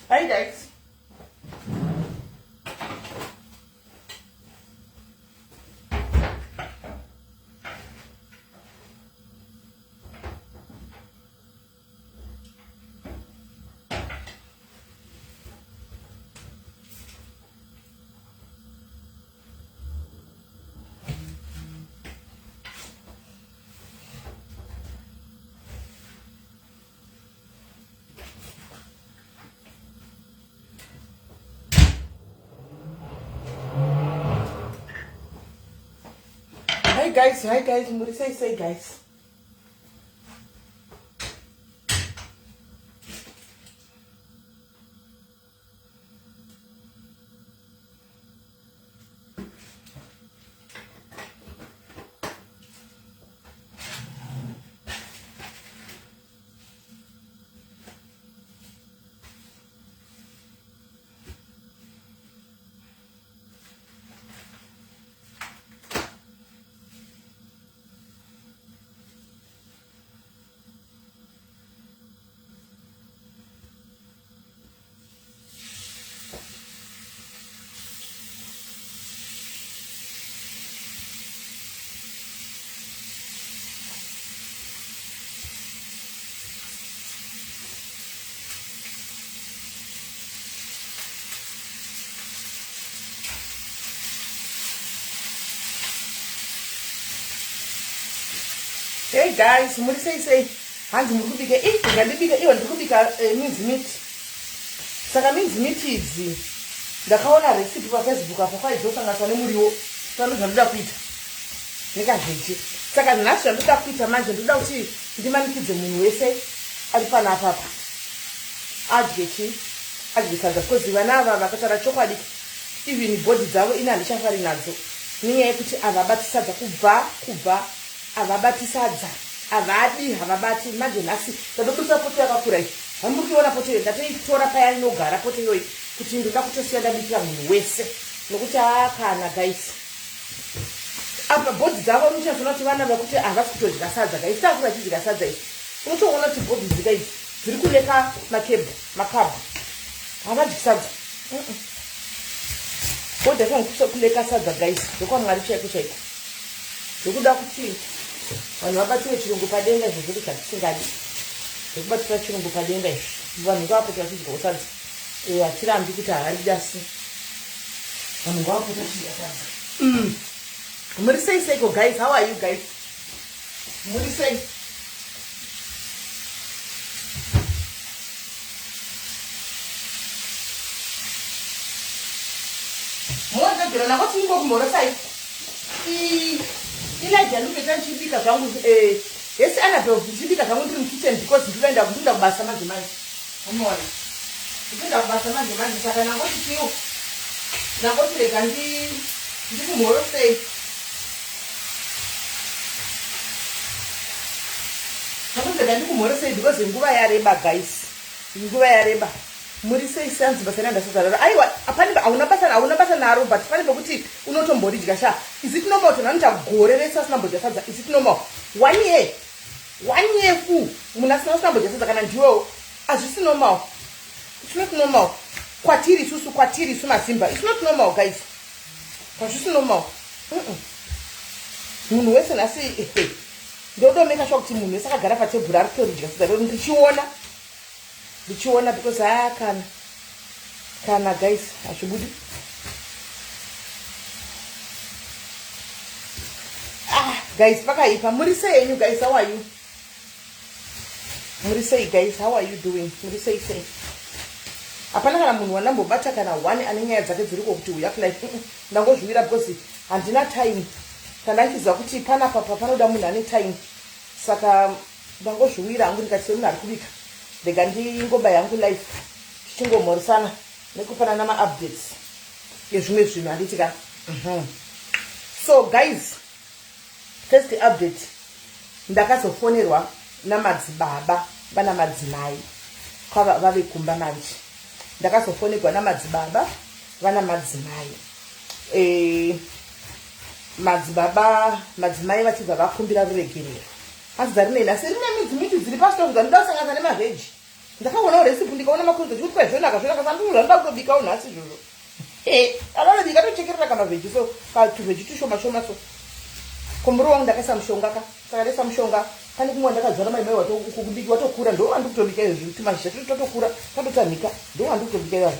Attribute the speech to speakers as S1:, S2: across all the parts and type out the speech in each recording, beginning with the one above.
S1: Hi guys. Hi guys, hi guys, muri sei sei guys. Hey guys, muri sei sei? Hanzi muri kubika i ngandibika iwe ndiri kubika eh, minzi meat. Saka minzi meat idzi ndakaona recipe paFacebook apa kwaizosanganiswa nemuriwo. Saka ndozvandoda kuita nekazveji. Saka nhasi zvandoda kuita manje ndoda kuti ndimanikidze munhu wese ari panapa apa adye chi adye sadza because vana ava vakataura chokwadi even body dzavo ini handichafari nadzo nenyaya yekuti havabati sadza kubva kubva havabati sadza havadi havabati manje nhasi ndatoburitsa poto yakakura iyi hamuri kuiona poto iyo ndatoitora paya inogara poto iyoyi kuti ndoda kutosiya ndabikira munhu wese nokuti akana guys apa bhodhi dzavo unochazoona kuti vana vakuti havasi kutodya sadza guys takura vachidya sadza izvi unotoona kuti bhodhi dzika idzi dziri kuleka makebhu makabhu havadyi sadza bhodhi yacho kuleka sadza guys zvokwamwari chaiko chaiko Zvekuda kuti vanhu vabatire chirungu padenga izvo zvedu zvatisingadi. Zvekubatira chirungu padenga izvi. Vanhu ngavapota vachidyawo sadza. Eh, hatirambi kuti havaridi asi vanhu ngavapota vachidya sadza. Mm. Muri sei seiko guys? How are you guys? Muri sei? Mozogera nako tingokumhorosai. Elijah ndikuita ndichibika zvangu eh yes Annabel ndichibika zvangu ndiri mukitchen because ndikuenda ndikuenda kubasa manje manje. Unoona? Ndikuenda kubasa manje manje saka ndangoti chiyo. Ndangoti rega ndi ndikumhorosei. Ndangoti rega ndikumhorosei because nguva yareba guys. Nguva yareba. Muri sei sanzi basa randa sadza aiwa pane hauna basa hauna basa naro but pane pekuti unotomboridya sha is it normal kuti vanoita gore rese asina mbodya sadza is it normal one year one year full munhu asina usina mbodya sadza kana ndiwewo hazvisi normal it's not normal kwatiri isusu kwatiri isu mazimba it's not normal guys hazvisi normal munhu wese nhasi ndodomeka shuwa kuti munhu wese akagara patebhura ari kutoridya sadza rero ndichiona ndichiona because haa kana kana guys hazvibudi ah guys pakaipa muri sei henyu guys how are you muri sei guys how are you doing muri sei sei hapana kana munhu wandambobata kana one ane nyaya dzake dziriko kuti uya kulife ndangozviwira because handina time kana ndichiziva kuti panapa pa panoda munhu ane time saka Ndangozviwira hangu ndikati semunhu ari kubika ndega ndingobaya hangu life tichingomhoresana nekupanana maupdates ezvimwe zvinhu handiti ka mhm. so guys first update ndakazofonerwa namadzibaba vana madzimai kwava vave kumba manje ndakazofonerwa namadzibaba vana madzimai e, madzibaba madzimai vachibva vakumbira ruregerero Hanzi dzarinei nhasi rine midzi miti dziri pasi tokuza ndoda kusanganisa nemavheji. Ndakaonawo recipe ndikaona makonzo chikuti kwai zvonaka zvonaka saka ndizvo zvandinoda kutobikawo nhasi izvozvo. Eh, anonobika tochekerera kana vheji so katuvheji tushoma shoma so. Ko muriwo wangu ndakaisa mushonga ka. Saka ndaisa mushonga pane kumwe wandakadzvara mai mai wato kudiki watokura ndo wandiri kutobika izvozvi tumashizha tuti twatokura twatotanhika ndo wandiri kutobika iwayo.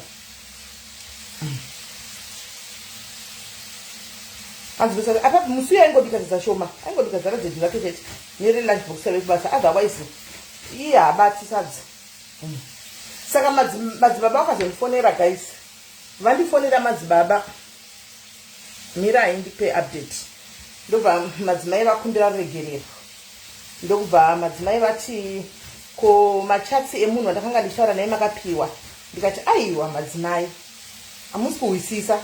S1: Hanzi apa musi uyo aingobika sadza shoma aingobika zara dzedhi vake chete nere lunch box rave kubasa otherwise iye haabati sadza. Saka madzibaba vakazondifonera guys, vandifonera madzibaba, mirai ndipe update. Ndobva madzimai vakumbira ruregerero, ndokubva madzimai vati ko machats emunhu wandakanga ndichitaura naye makapiwa. Ndikati aiwa madzimai, hamusi kuhwisisa,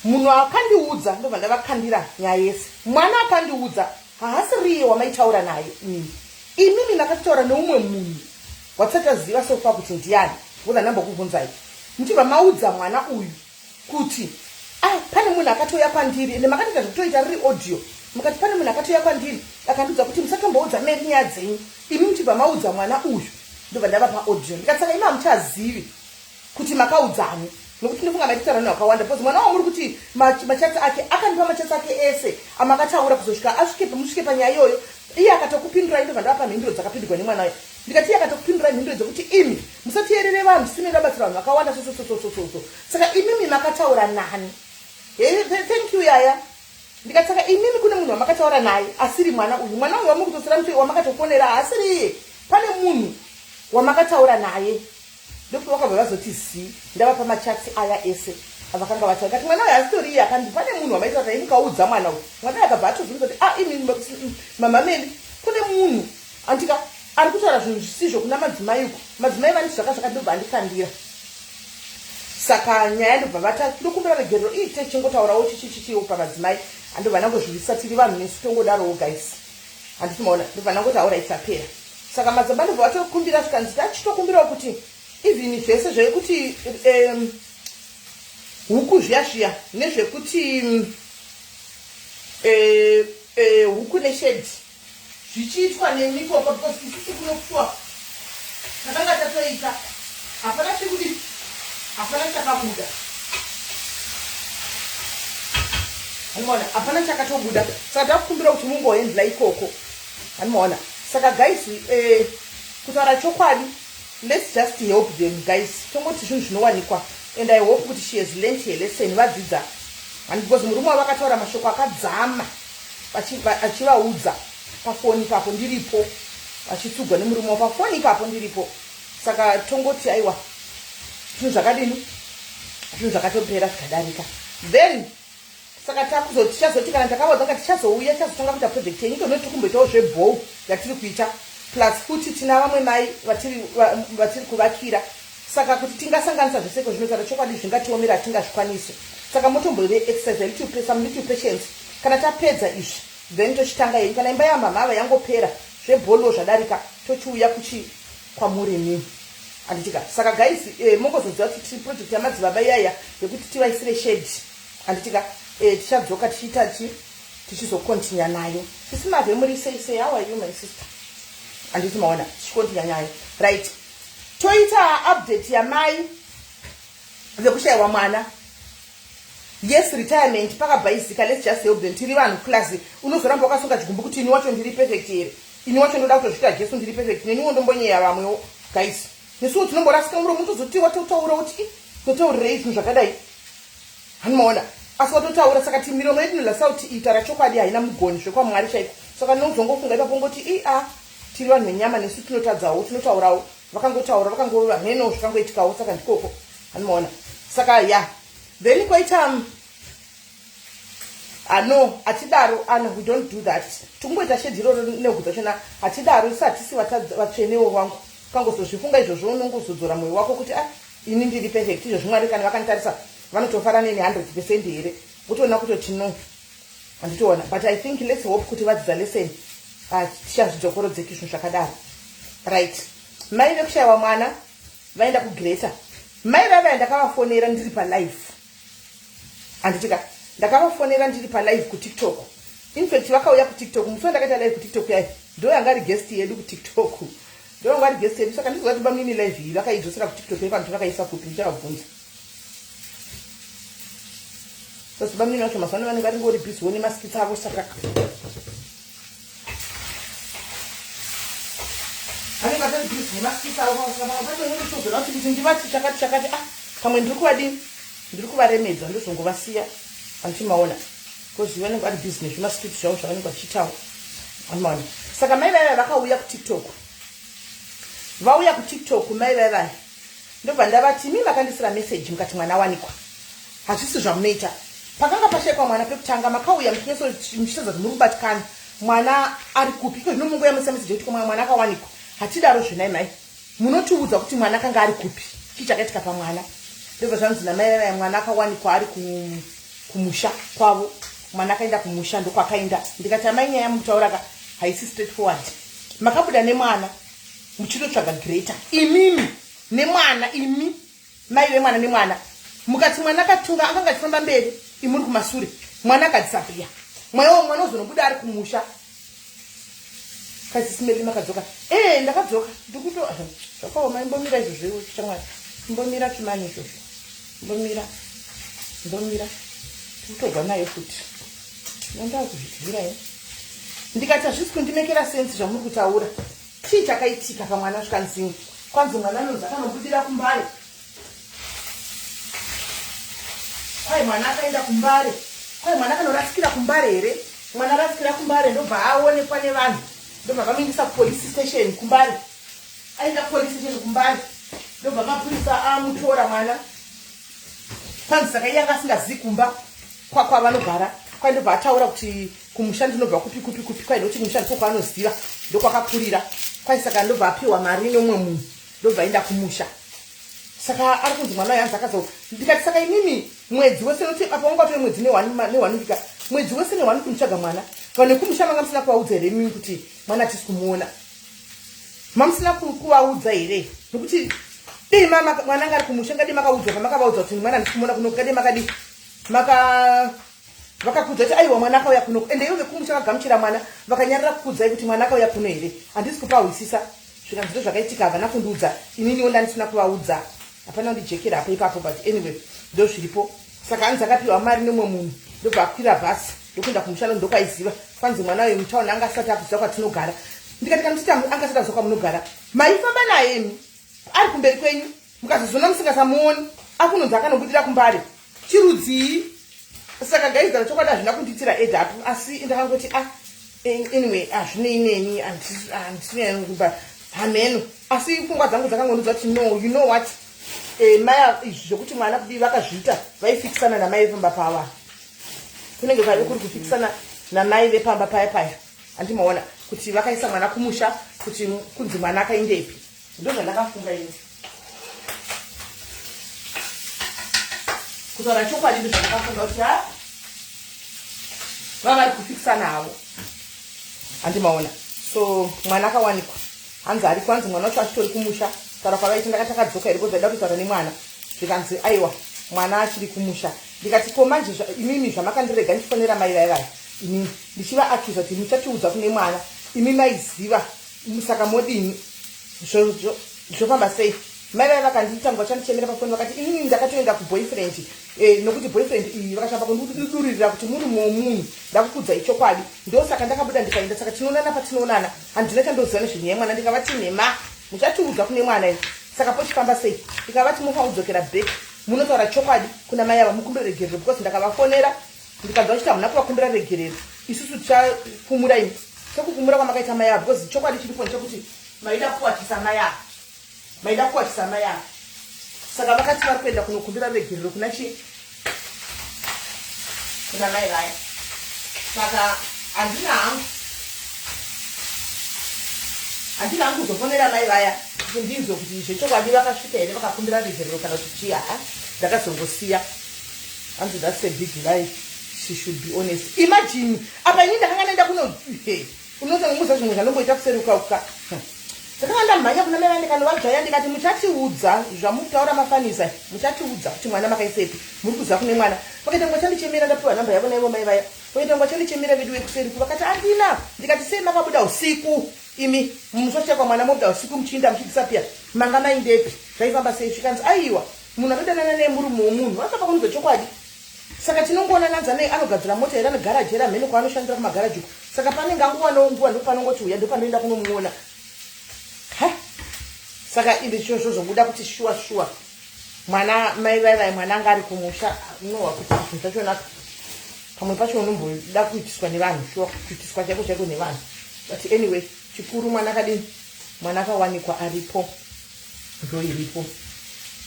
S1: munhu akandiudza, ndobva ndavakandira nyaya yese. Mwana akandiudza haasi riye wamaitaura naye imimi, imimi makatotaura neumwe munhu watisati taziva so far kuti ndiani, because handambokubvunzai. Muchibva maudza mwana uyu kuti ah, pane munhu akatouya kwandiri, ende makatoita zvekutoita riri audio, mukati pane munhu akatouya kwandiri akandiudza kuti musatomboudza Mary nyaya dzenyu, imi muchibva maudza mwana uyu. Ndobva ndavapa audio ndikati saka imi hamuchazivi kuti makaudzani, nokuti ndofunga maitaura nevanhu vakawanda, because mwana wamuri kuti machats ake akandipa machats ake ese amakataura kuzosvika asvike musvike panyaya iyoyo, iye akatokupindurai. Ndobva ndavapa mhinduro dzakapindurwa nemwana uyo, ndikati iye akatokupindurai mhinduro dzekuti imi musatiyerere vanhu tisinei vabatsira vanhu vakawanda sosososososo. Saka imimi makataura nani? Thank you yaya. Ndikati saka imimi kune munhu wamakataura naye asiri mwana uyu, mwana uyu wamuri kutosera muti wamakatofonera haasiri iye, pane munhu wamakataura naye. Ndokuti vakabva vazoti zi ndavapa machats aya ese avakanga vataura, kati mwana uyu haasitori iye akandi, pane munhu wamaitaura naye mukaudza mwana uyu. Mwana uyu akabva atozvunza kuti ah, imi mama Meli, kune munhu andika ari kutaura zvinhu zvisizvo kuna madzimai uku, madzimai vanoti zvaka zvakati. Ndobva andikandira saka nyaya, ndobva vata ndokumbira regerero ii techingotaurawo chichichichiwo pamadzimai, andobva ndangozvivisa, tiri vanhu nesu tongodarowo guys, handiti maona? Ndobva ndangoti aura tapera. Saka madzibaba ndobva vatokumbira, zvikanzi tachitokumbirawo kuti even zvese zvekuti huku zviya zviya nezvekuti huku neshed zvichiitwa nemikoko, because isusu kunokuwa takanga tatoita, hapana chekudi, hapana chakabuda. Anomaona hapana chakatobuda, saka takukumbira kuti mungohandla ikoko, anomaona. Saka guys, kutaura chokwadi, let's just help them guys, tongoti zvinhu zvinowanikwa, and I hope kuti she has learnt her lesson, vadzidza, and because murume wavakataura mashoko akadzama achivaudza pafoni ipapo ndiripo, vachitsugwa nemurume wapafoni ipapo ndiripo. Saka tongoti aiwa, zvinhu zvakadini, zvinhu zvakatopera zvikadarika. Then saka tichazoti kana takavaudza tichazouya, tichazotanga kuita project yenyu tonoti tikumboitawo zvebow yatiri kuita, plus futi tina vamwe mai vatiri kuvakira, saka kuti tingasanganisa zveseko zvinotaura chokwadi zvingatiomera, hatingazvikwanisi. Saka motombove exercise little, some little patience. Kana tapedza izvi, then tochitanga yenyu. Kana imba yamamava yangopera, zvebholo zvadarika, tochiuya kuchi kwamuri mimi, handitika? Saka guys, mongozoziva kuti tiri project yamadzibaba iyaya yekuti tivaisire shed, handitika? Tichadzoka tichiita chi tichizocontinue nayo. Sisimave, muri sei sei? How are you, my sister? Handiti maona tichicontinue nayo? Right, toita update yamai vekushayiwa mwana. Yes, retirement pakabhaizika, let's just help them, tiri vanhu class. Unozoramba wakasunga chigumbu kuti ini wacho ndiri perfect here? Ini wacho ndoda kutozvita Jesu ndiri perfect, neniwo ndombonyeya vamwewo guys, nesuwo tinomborasika muromo, tozoti watotaura kuti totaurirei zvinhu zvakadai, hanimaona? Asi watotaura, saka ti miromo yedu inolasa kuti itaura chokwadi haina mugoni zvekwamwari chaiko. Saka nozongofunga ipapo ngoti i a tiri vanhu venyama nesu, tinotadzawo, tinotaurawo, vakangotaura vakangorova mheno zvikangoitikawo, saka ndikoko, hanimaona? Saka ya yeah. Then kwaita ano hatidaro ana, we don't do that. Tikungoita shed iroro nehuku dzachona, hatidaro isu, hatisi vatsvenewo vangu. Ukangozozvifunga izvozvo unongozodzora mwoyo wako kuti ah, ini ndiri perfect izvozvi, Mwari kana vakanditarisa vanotofara neni 100% here? Wotoona kutoti no, handitoona. But I think let's hope kuti vadzidza lesson, tichazvidzokorodzeki zvinhu zvakadaro. Right, mai vekushayiwa mwana vaenda kuGreater. Mai vavaya ndakavafonera ndiri palive, handitika? Ndakavafonera ndiri palive kuTikTok. Infact vakauya kuTikTok musi wandakaita live kuTikTok yayo, ndo yanga ri guest yedu kuTikTok. Ndovanga vari guest yedu saka ndiziva kuti bamnini live iyi vakaidzosera kutiktok here kana kuti vakaisa kupi ndichavabvunza. Sasa bamnini vacho mazuva ano vanenge varingori busy wo nemaskits avo saka vanenge vatori busy nemaskits avo saka pamwe pacho unondotozoda kuti kuti ndivati chakati chakati ah pamwe ndiri kuvadini ndiri kuvaremedza ndozongovasiya andimaona because vanenge vari busy nezvimaskits zvavo zvavanenge vachiitawo andimaona saka mai vaiva vakauya kutiktok vauya kutiktok mai vaivai ndobva ndavati imi makandisira message mukati mwana awanikwa hazvisi zvamunoita pakanga pashaikwa mwana pekutanga makauya muchiratidza kuti muri kubatikana mwana ari kupi iko zvino munguya muisa message yekuti mwana mwana akawanikwa hatidaro zvenai mai munotiudza kuti mwana akanga ari kupi chii chakaitika pamwana ndobva zvanzi namai vavaya mwana akawanikwa ari kumusha kwavo mwana akaenda kumusha ndokwakaenda ndikati amai nyaya mukutauraka haisi straight forward makabuda nemwana muchitotsvaga greater imimi nemwana imi mai vemwana nemwana mukati mwana akatunga akanga achifamba mberi imuri kumasure mwana akadisapia mwana mwana uzonobuda ari kumusha kasisimeri makadzoka ee eh, ndakadzoka ndikuto zvakaoma imbomira izvozvo shamwari imbomira chimani izvozvo imbomira imbomira ndikutogwa nayo futi ndandaa kuzvidzira ye ndikati hazvisi kundimekera sensi zvamuri kutaura Chii chakaitika pamwana zvikanzi kwanzi mwana anonzi akanobudira kumbare. Kwai mwana akaenda kumbare. Kwai mwana akanorasikira kumbare here? Mwana arasikira kumbare ndobva aonekwa nevanhu. Ndobva vamuendesa kupolice station kumbare. Aenda kupolice station kumbare. Ndobva mapurisa amutora mwana. Kwanzi saka iye anga asingazivi kumba kwakwavanogara. Kwai ndobva ataura kuti kumusha ndinobva kupi kupi kupi kwai ndokuti kumusha ndiko kwaanoziva ndokwakakurira kwai saka ndobva apiwa mari neumwe munhu ndobva aenda kumusha saka ari kunzi mwana uyo anzi akazo ndikati saka imimi mwedzi wese nokuti apa wanga watove mwedzi nehwani ndika mwedzi wese nehwani kumutsvaga mwana vanhu vekumusha manga musina kuvaudza here imimi kuti mwana hatisi kumuona mamusina kuvaudza here nokuti dei mwana anga ari kumusha ngadii makaudzwa pamakavaudza kuti mwana handisi kumuona kuno ngadii makadii maka vakakudza kuti aiwa mwana akauya kuno ende ivo vekumusha vagamuchira mwana vakanyarara kukudzai kuti mwana akauya kuno here handisi kupahwisisa zvikanzi ndo zvakaitika havana kundiudza ininiwo ndandisina kuvaudza hapana kundijekera apo ipapo but anyway ndo zviripo saka hanzi akapiwa mari nemumwe munhu ndobva akwira bhasi ndokuenda kumushando ndokwaiziva kwanzi mwana uyu mutauni anga asati akuziva kwatinogara ndikati kana muchiti anga asati akuziva kwamunogara maifamba naye imi ari kumberi kwenyu mukazozona musingasamuoni akunonzi akanobudira kumbare chirudzii saka guys dara chokwadi hazvina kundiitira add up asi ndakangoti ah anyway hazvinei neni handisikuba hameno asi pfungwa dzangu dzakangondiudza kuti no you know what eh, maya izvi zvekuti mwana kudii vakazviita vaifikisana namai vepamba pava kunenge kwaive kuri kufikisana namai vepamba paya paya handimaona kuti vakaisa mwana kumusha kuti kunzi mwana akaindepi ndozvandakafunga ini kutaura chokwadi ndozvandakafunga kuti ha vava vari kufikisana havo handimaona so mwana akawanikwa hanzi ariko hanzi mwana wacho achitori kumusha kutaura kwavaita ndakati akadzoka here kozaida kutotaura nemwana zvikanzi aiwa mwana achiri kumusha ndikati ko manje imimi zvamakandirega ndichifonera mai vaya vaya imimi ndichivaakiza kuti muchatiudza kune mwana imi maiziva saka modini zvofamba sei mai vaya vakandiita nguva chandichemera pafoni vakati inini ndakatoenda kuboyfriend eh, nokuti boyfriend iyi vakatamba kundidururira kuti murume womunhu ndakukudzai chokwadi ndosaka ndakabuda ndikaenda saka tinoonana patinoonana handina chandoziva nezvenyaya yemwana ndikavati nhema muchatiudza kune mwana iyi saka pochifamba sei ndikavati mofanira kudzokera back munotaura chokwadi kuna mai ava mukumbire regerero because ndakavafonera ndikanzwa vachiti hamuna kuvakumbira regerero isusu tichapumura imi sekukumura kwamakaita mai ava because chokwadi chiripo ndechekuti maida kuwachisa mai ava maida kuwachisa mai ava saka vakati vari kuenda kunokumbira regerero kuna chii kuna mai vaya saka handina hangu handina hangu kuzofonera mai vaya kuti ndinzwe kuti zvechokwadi vakasvika here vakakumbira regerero kana kuti chii haa ndakazongosiya hanzi that's a big lie she should be honest imagine apa ini ndakanga ndaenda kuno unotangomuza zvimwe zvanomboita kuserukauka ndakanga ndamhanya kuna mai vandikanovadzvaya ndikati muchatiudza zvamukutaura mafanisa muchatiudza kuti mwana makaisepi muri kuziva kune mwana vakaita ngo chandichemera ndapiwa nhamba yavo naivo mai vaya Oita kunga chandichemera vedu vekuseri ku vakati andina ndikati sei makabuda usiku imi musachekwa mwana mobuda usiku muchiinda muchidisapia manga maindepi zvaifamba sei zvikanzi aiwa munhu anodanana naye murume womunhu akabva kunudza chokwadi saka tinongoona nanza nei anogadzira mota here ane garaji here amhene kwaanoshandira kumagaraji uko saka paanenge angowanawo nguva ndopanongoti uya ndopanoenda kunomuona ha saka inde zvozobuda kuti shuwa shuwa mwana mai vai vai mwana anga ari kumusha unohwa kuti zvinhu zvachonaka pamwe pacho unomboda kuitiswa nevanhu shuwa kuitiswa chaiko chaiko nevanhu but anyway chikuru mwana akadini mwana akawanikwa aripo ndoiripo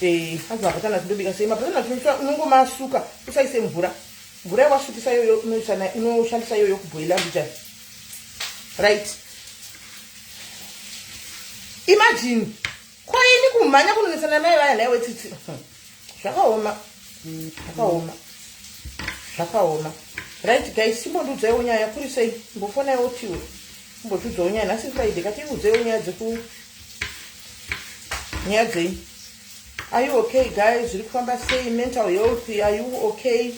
S1: eh, hanzi mabhatana tindobika sei mabhatana unongomasuka usaise mvura mvura yawasukisa iyoyo unoshandisa iyoyo kubhoila mbichana right imagine ko ini kumhanya kunonetsana mai vaya nhaiwe tsitsi zvakaoma zvakaoma zvakaoma right guys chimbondiudzaiwo nyaya kuri sei mbofonaiwo tiwe mbotiudzawo nyaya nhasi friday katiudzaiwo nyaya dzeku nyaya dzei are you okay guys zviri kufamba sei mental health are you okay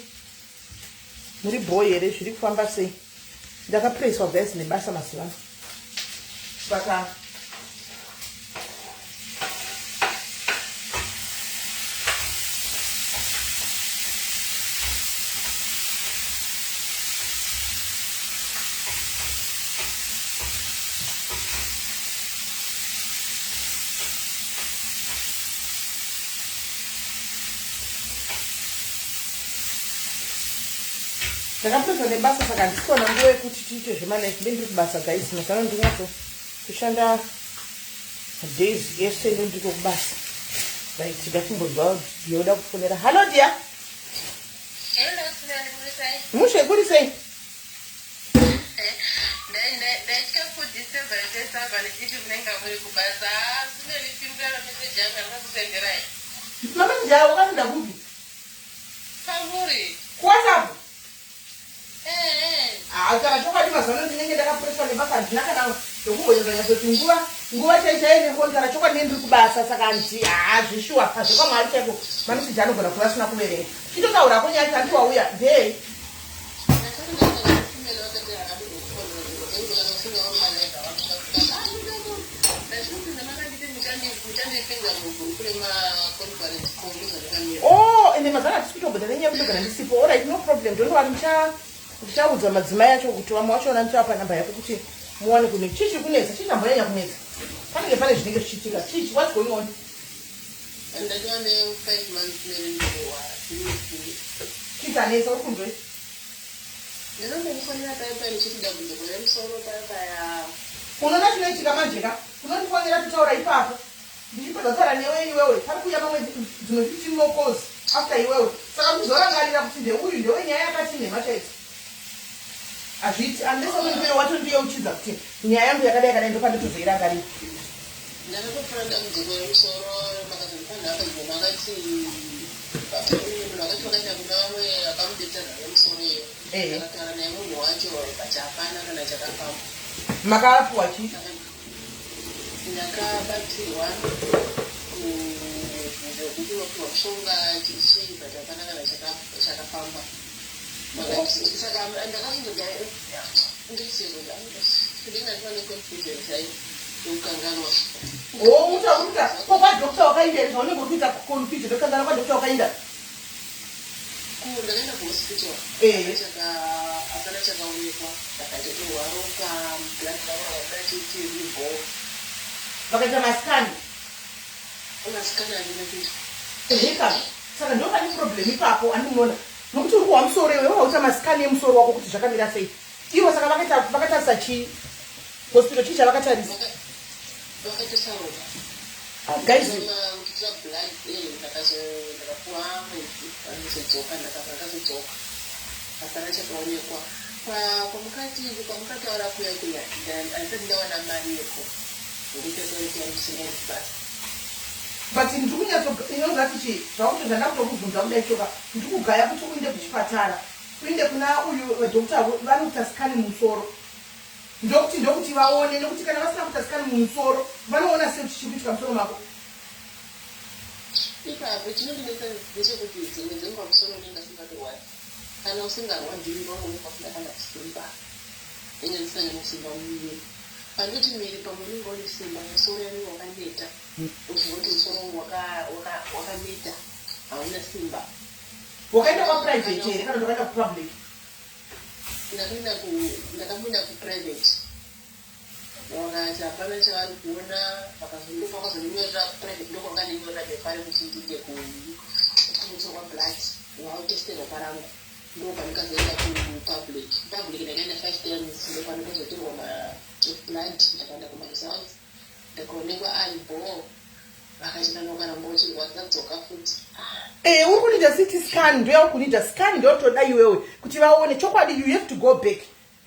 S1: muri boy here zviri kufamba sei ndakapreswa guys nebasa mazuva ano saka ndakapedza nebasa saka handisi kuwana nguva yekuti tiite zvemalife nde ndiri kubasa guys mazano ndinyato kushanda days ese ndo ndiko kubasa right ndatimbonzwa yoda kufonera hallo dear mushe kuri sei
S2: ndaitya kudisturba ndesava ndichiti munenge muri kubasa sinonipindura mameseji angu andakakusenderai
S1: mameseji avo wakasenda kupi
S2: pamuri
S1: kuwhatsapp
S2: eh, eh.
S1: Ah, kana chokwadi mazuva ano ndinenge ndakapreswa nebasa handina kana zvokumbonyazonyatsoti nguva nguva chai chai nefoni kana chokwadi ne ndiri kubasa saka handi haa zvishuwa pazvekwamwari chaiko mameseji anogona kuva asina kuverenga chitotaurako nyaya handi wauya ndei Oh, ende mazana hatisi kutombota nenyaya yekutogara ndisipo alright no problem don't worry ndichaudza madzimai acho kuti vamwe vachona ndichavapa namba yako kuti muwane kune chii chiri kunetsa chii chambonyanya kunetsa panenge pane zvinenge zvichiitika chii what's going on chii chanetsa uri kunzwei
S2: Ndinokufonera paya paya ndichiti dambudziko remusoro paya paya.
S1: Unoona chinoitika manje ka unondifonera totaura ipapo ndichipedza kutaura newe iwewe pari kuuya mamwe dzimwe 15 more calls after iwewe saka kuzorangarira kuti ndeuyu ndewe nyaya yakati nhema chaidzo hazviiti unless unondiwe watondiyeuchidza kuti nyaya yangu yakadai yakadai ndopandotozoirangarira
S2: Ndakatofara dambudziko remusoro makazondipa nhamba dzimwe makati munhu akati wakaenda kuna vamwe akamubetsera remusoro iyo akataura naye munhu wacho but hapana kana chakafamba
S1: makapiwa chii
S2: ndakabatsirwa kuti wapiwa mushonga chichii but hapana kana chakafamba saka ndakazondoga
S1: Oh, utaurika ko kwadokta wakainda here zvaunenge uri kuita confusion ndokanganwa kwadokta wakainda
S2: ndakaenda kuhospital
S1: eh.
S2: hapana chakaonekwa ndakatotorwa ropa blood ravo
S1: vakaita maskani
S2: maskani handina kuita
S1: eheka saka ndo pane problem ipapo andimunoona nokuti uri kuhwa musoro iwe wauita maskani emusoro wako kuti zvakamira sei Ivo saka vakaita vakatarisa chii? Hospital chii chavakatarisa?
S2: Vakatarisa ropa.
S1: Ah, guys.
S2: Kutora blood eh ndakazo ndakapuwa mwedzi ndakazodzoka ndakazodzoka. Hapana chakaonekwa. Kwa kwamukati kwamukataura kuya kuya andisati ndawana mari yeko. Ngokuti ndisina basa.
S1: But ndiri kunyatso inonzi chii? Zvakuti zvandakutokubvunza kudai choka ndiri kugaya kuti uinde kuchipatara. Uinde kuna uyu doctor vanokuita scan mumusoro ndokuti ndokuti vaone nekuti kana vasina kuita scan mumusoro vanoona sei kuti chiri kuitika musoro mako
S2: ipapo chinondinetsa ndechekuti dzimwe dzenguva musoro unenge asingatorwadzi. Kana usingarwadziwi unenge usina kana kusimba. Ndenge ndisina kana kusimba mumuviri. Pandoti muviri pamwe unenge une simba, musoro unenge wakaneta. Uchiziva kuti musoro wangu wakaneta, hauna simba.
S1: Wakaenda kwaprivate here kana kuti wakaenda kupublic?
S2: Ndakaenda ku ndakamboenda kuprivate. Vakati hapana chavari kuona, vakazondipa vakazondinyorera kuprivate ndokwakandinyorera bepa rekuti ndiende kunotorwa blood vauteste ropa rangu. Ndopandikazoenda kupublic. Public ndakaenda 5 times ndopandikazotorwa mablood ndakaenda kumaresults ndakaonekwa ari bhoo. Vakati kana ukaramba uchirwadza dzoka futi.
S1: Eh, uri kunida CT scan, ndoyauri kunida scan, ndotoda iwewe kuti vaone chokwadi. You have to go back.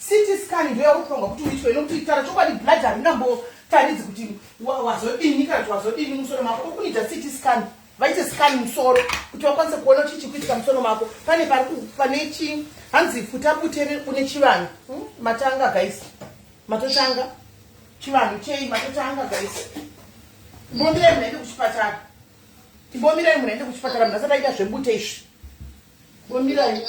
S1: CT scan ndoyauri kuronga kuti uitwe, nokuti tara chokwadi blood haringambotaridzi kuti wazodini kana kuti wazodini musoro mako. Uri kunida CT scan, vaite scan musoro kuti vakwanise kuona chii chikuitika musoro mako. Pane pari pane chi hanzi futa bute une chivanhu. Matanga guys, matotanga chivanhu chei, matotanga guys. Imbomirai munhu aende kuchipatara, imbomirai munhu aende kuchipatara, munhu asati aita zvebute izvi, imbomirai.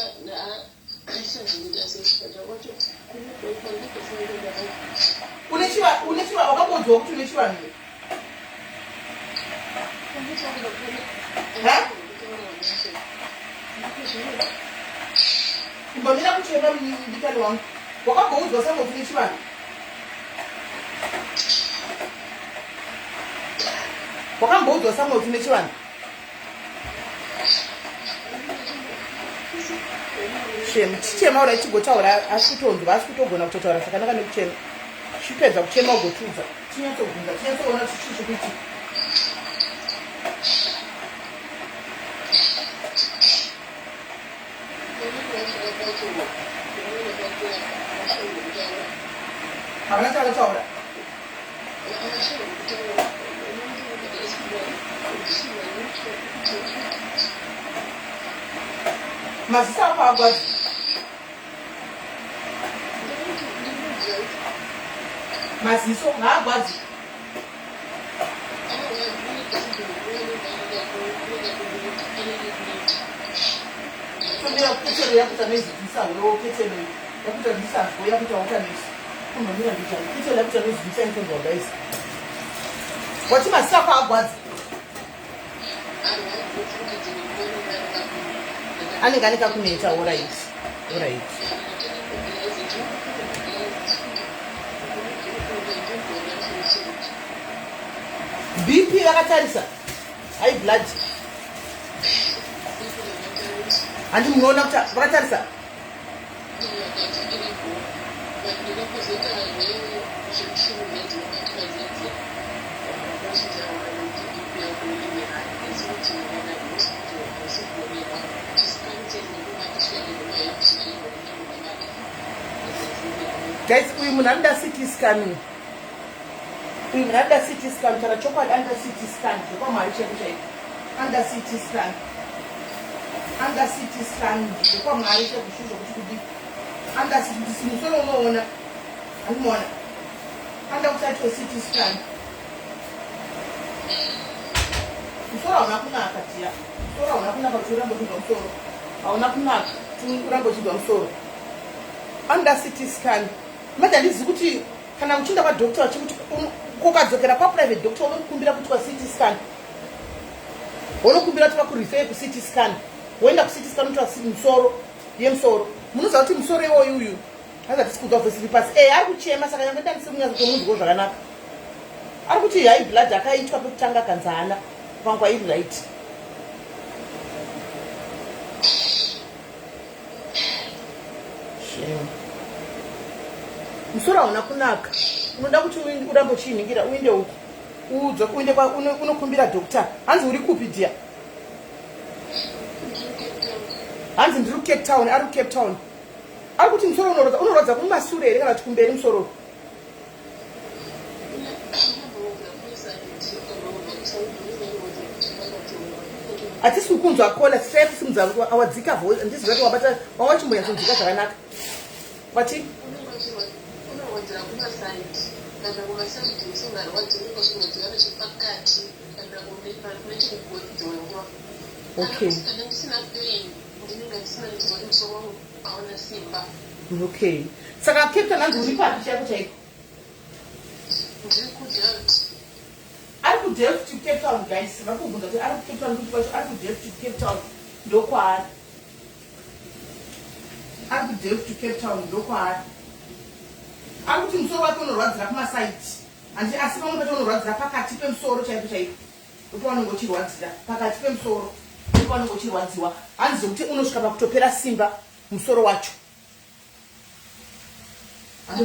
S1: Une chiva, une chiva, wakamboudzwa kuti une chivanhu here? Ha? Imbomira kuchema, mudikani wangu. Wakamboudzwa sanga kuti une chivanhu? Wakamboudzwa sanga kuti une chivanhu? Shame, chichema ura chigotaura, asi kutonzwa, asi kutogona kutotaura zvakanaka nekuchema. Chipedza kuchema ugotudza, tinyatsobvunza, tinyatsoona kuti chii chikuitika. Havana chavataura. Maziso ako agwadzi? Maziso haagwadzi? Tomira ketelo yakuita noise, ndisahwewo ketelo yakuita ndisazwo yakuita water noise. Kumbomira ndijani ketelo yakuita noise, ndisaintonzwa guys. Wati maziso ako agwadzi? Anenge ane kakunetsa. Alright, alright. BP vakatarisa? High blood handi munoona kuti vakatarisa? Guys, uyu munhu anoda CT scan, uyu munhu anoda CT scan. Tara chokwadi, anoda CT scan zvekwamwari chaiko chaiko. Anoda CT scan, anoda CT scan zvekwamwari chaiko zvinhu zvokuti kudi. Anoda CT musoro, unoona, handimuona. Anoda kuti aitwe CT scan. Musoro hauna kunaka tiya, musoro hauna kunaka kuti urambe uchinzwa musoro. Hauna kunaka kuti urambe uchinzwa musoro. Anoda CT scan. Manje handizivi kuti kana uchienda kwadoctor vachikuti ukadzokera kwaprivate doctor unokumbira kuitwa CT scan, unokumbira kuti vakurefer kuCT scan, woenda kuCT scan, unoitwa musoro yemusoro. Munoziva kuti musoro iwoyu uyu hanzi hatisi kunzwa voice iri pasi. E, ari kuchema, saka nyange ndandisi kunyatsotomunzwawo zvakanaka. Ari kuti high blood akaitwa pekutanga akanzi haana pangwa iri right. Shame. Musoro hauna kunaka, unoda kuti urambe uchiiningira. Uinde uko, uudze uinde unokumbira doctor. Hanzi uri kupi dear? Hanzi ndiri kuCape Town. Ari kuCape Town. Ari kuti musoro unorwadza. Unorwadza kumasure here kana kuti kumberi musoro? Hatisi kukunzwa kola, try kusimudza, awadzika voice. Handiziva kuti wabata wanga uchimbonyatsonzwika zvakanaka. Wati?
S2: Unorwadzira kumasaidi, kana kumasaidi usingarwadzi, unenge uchirwadzira nechepakati kana nechekugodzorwa. Kana ndisina pain. Ndinenge ndisina ndichinzwa kuti musoro wangu hauna simba.
S1: Okay. Saka Cape Town hanzi uri papi chaiko chaiko?
S2: Ndiri kuDelft.
S1: Ari kuDelft to Cape Town guys. Vari kubvunza kuti ari kuCape Town kuti kwacho ari kuDelft to Cape Town ndokwaari. Ari kuDelft to Cape Town ndokwaari. Ari kuti musoro wake unorwadzira kumasaiti. Hanzi asi pamwe pacho unorwadzira pakati pemusoro chaipo chaipo. Ndopaunenge uchirwadzira pakati pemusoro. Ndopaunenge uchirwadziwa. Hanzi zvekuti unosvika pakutopera simba musoro wacho.
S2: Kana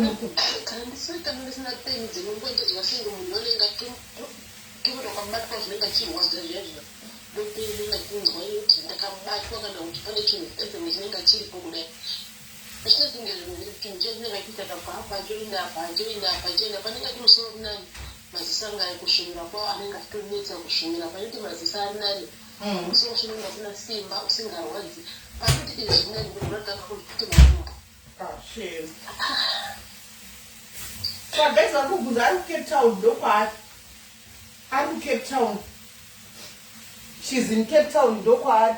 S2: ndisina kana ndisina peni dzinongoendedzwa senge munhu anenge atotora akabatwa zvinenge achirwadza zviya zviya ndopeni inenge achinzwa kuti ndakabatwa kana kuti pane chinhu every chinenge chiripo kudai zvichita kunge chinhu chinenge achiita kabva apa choenda apa choenda apa choenda panenge ati musoro nani maziso anga ari kusvimira kwawo anenge achitonetsa kusvimira pane kuti maziso ari nani musoro usvinenge usina simba usingarwadzi panoti izvi zvinani ndinotanga kuti makumbo.
S1: Ah, shame. Saka guys vari kubvunza ari kuCape Town ndokwaari. Ari kuCape Town. She's in Cape Town ndokwaari.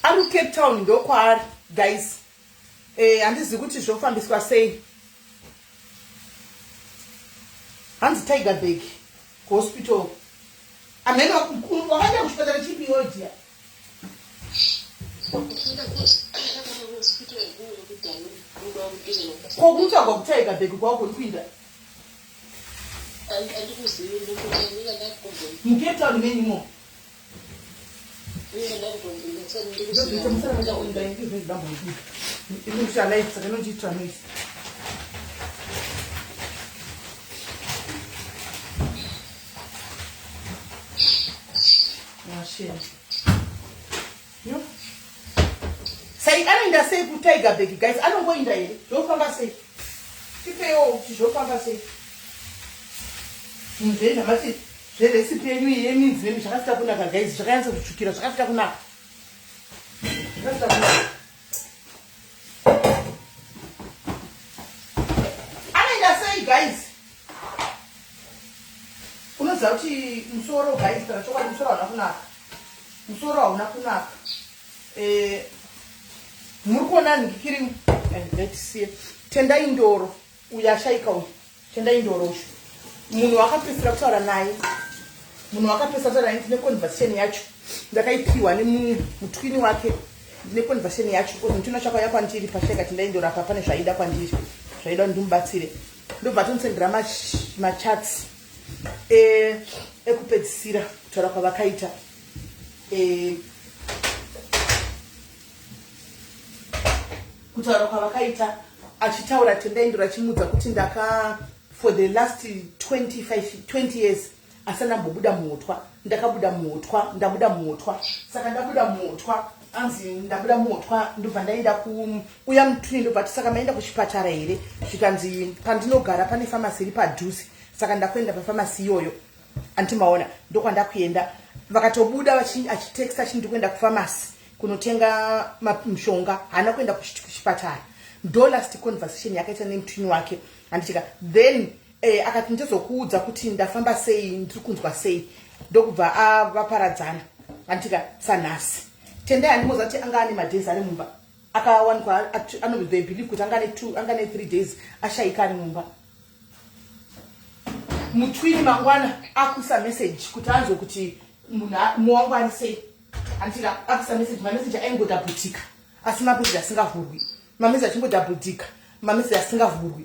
S1: Ari kuCape Town ndokwaari guys. Eh, handizivi kuti zvofambiswa sei. Hanzi Tiger Bag kuhospital. Amene wakaenda kuchipatara chipi iwewe dear? Ko kunotsvagwa kuTiger Bag kwako kuenda? MuCape Town menyu Sai anoenda sei kutiger bag guys anongoinda here zvofamba sei tipeiwo kuti zvofamba sei zvezvamati zverecipe yenyu iyi yeminzi nemi zvakafita kunaka guys zvakanyatsa kutsvukira zvakafita kunaka zvakafita kunaka anoenda sei guys unoziva kuti musoro guys kana chokwadi musoro hauna kunaka musoro hauna kunaka eh, muri kuona ndikiri let's tendai ndoro uyu ashaika uyu Tendai Ndoro uyu munhu wakapedzisira kutaura naye munhu wakapedzisira kutaura naye ndine conversation yacho ndakaipiwa nemutwini wake ndine conversation yacho because mutwini wacho akauya kwandiri pashaika Tendai Ndoro apa pane zvaida kwandiri zvaida kuti ndimubatsire ndobva atondisendera machats e, ekupedzisira kutaura kwavakaita e, kutaura kwavakaita achitaura Tendai Ndoro achimuudza kuti ndaka for the last 25 20 years asi ndambobuda muhutwa ndakabuda muhutwa ndabuda muhutwa saka ndabuda muhutwa anzi ndabuda muhutwa ndobva ndaenda kuuya mutwini ndobva ti saka maenda kuchipatara here zvikanzi pandinogara pane famasi iri padhuze saka ndakuenda pafamasi iyoyo anti maona ndokwandakuenda vakatobuda achitext achiti ndikuenda kufamasi kunotenga mishonga haana kuenda kuchipatara ndo last conversation yakaita nemutwini wake handitika then eh, akati ndizokuudza kuti ndafamba sei ndiri kunzwa sei ndokubva avaparadzana handitika sanhasi tendai handimoza kuti anga ane madays ari mumba akawanikwa they believe kuti anga ane two anga ane three days ashaika ari mumba mutwini mangwana akuisa message kuti anzwe kuti munhu muwangu ari sei andika akuisa message mameseji aingodhabhutika asi mameseji asingavhurwi mameseji achingodhabhutika mameseji asingavhurwi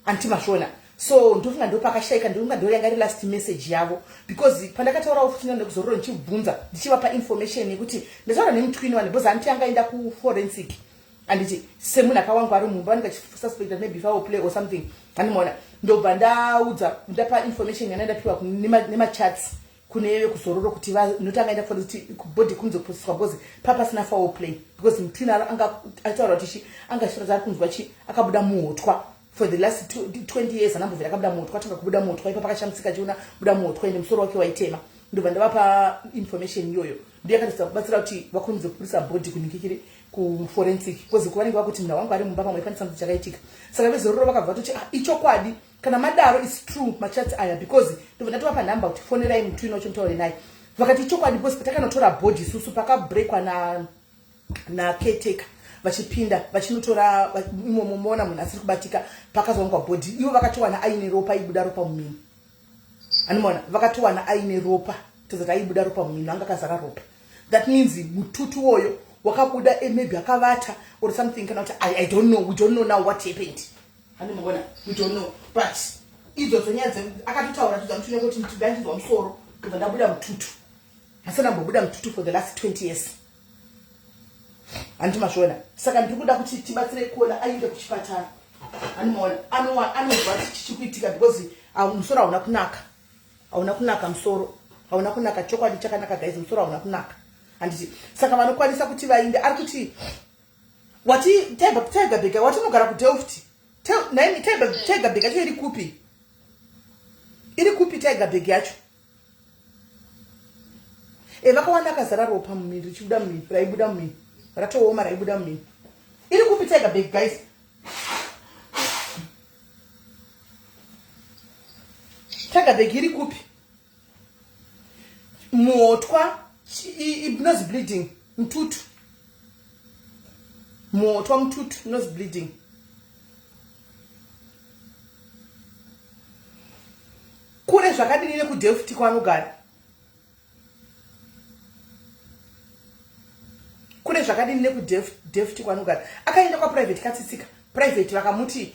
S1: anti mazvona so ndofunga ndopakashaika ndofunga ndoyanga iri last message yavo because pandakataurawo futi nandekuzororo ndichibvunza ndichivapa information yekuti ndataura nemutwini wani because anti anga aenda kuforensic anditi semunhu akawangu ari mumba vanenge vachisuspecta maybe foul play or something andimaona ndobva ndaudza ndapa information yana ndapiwa nemachats kune vekuzororo kuti noti angaenda kufanira kuti body kunze kuprocesswa because papasina foul play because mutwini anga achitaura kuti chi anga achiratidza ari kunzwa chi akabuda muhotwa for the last 20 years anambobvira akabuda muhotwa atanga kubuda muhotwa ipa pakashamisika achiona buda muhotwa ende musoro wake waitema ndobva ndavapa information iyoyo ndiyo yakatisa kubatsira kuti vakurumidze kupurisa body kuningikire kuforensic because kuvanenge vakuti munhu wangu ari mumba pamwe pane something chakaitika saka vezororo vakabva vatoti ah, ichokwadi. Kana madaro is true machats aya, because ndobva ndatovapa nhamba kuti fonerai mutwini wacho mutaure naye. Vakati chokwadi, because patakanotora bhodhi isusu pakabrekwa na nacaretaker vachipinda vachinotora imomo, moona munhu asiri kubatika. Pakazowanikwa bhodhi, ivo vakatowana aine ropa, aibuda ropa mumino. Anomaona vakatowana aine ropa, tozati aibuda ropa mumino, anga akazara ropa. That means mututu woyo wakabuda, maybe akavata or something, kana kuti I don't know, we don't know now what happened. Handimaona, we don't know, but idzodzo nyaya akatotaura tudza mutune kuti ndandinzwa musoro kubva ndabuda mututu, hasana mbobuda mututu for the last 20 years. Handiti mazviona? Saka ndiri kuda kuti tibatsire kuona ainde kuchipatara. Handimaona anonzwa chichikuitika, because musoro hauna kunaka, hauna kunaka musoro, hauna kunaka. Chokwadi chakanaka guys, musoro hauna kunaka, handiti? Saka vanokwanisa kuti vainde, ari kuti wati Tygerberg, wati unogara kuDelft. Naimi, Tygerberg yacho iri kupi? Iri kupi Tygerberg yacho? E, vakawanda akazara ropa mumiri, richibuda mumiri, raibuda mumiri, ratooma, raibuda mumiri. Iri kupi Tygerberg, guys? Tygerberg iri kupi? Motwa, nose bleeding, mututu, motwa, mututu, nose bleeding. Kure zvakadini nekuDelft kwaanogara? Kure zvakadini nekuDelft kwaanogara? Akaenda kwaprivate katsitsika private, vakamuti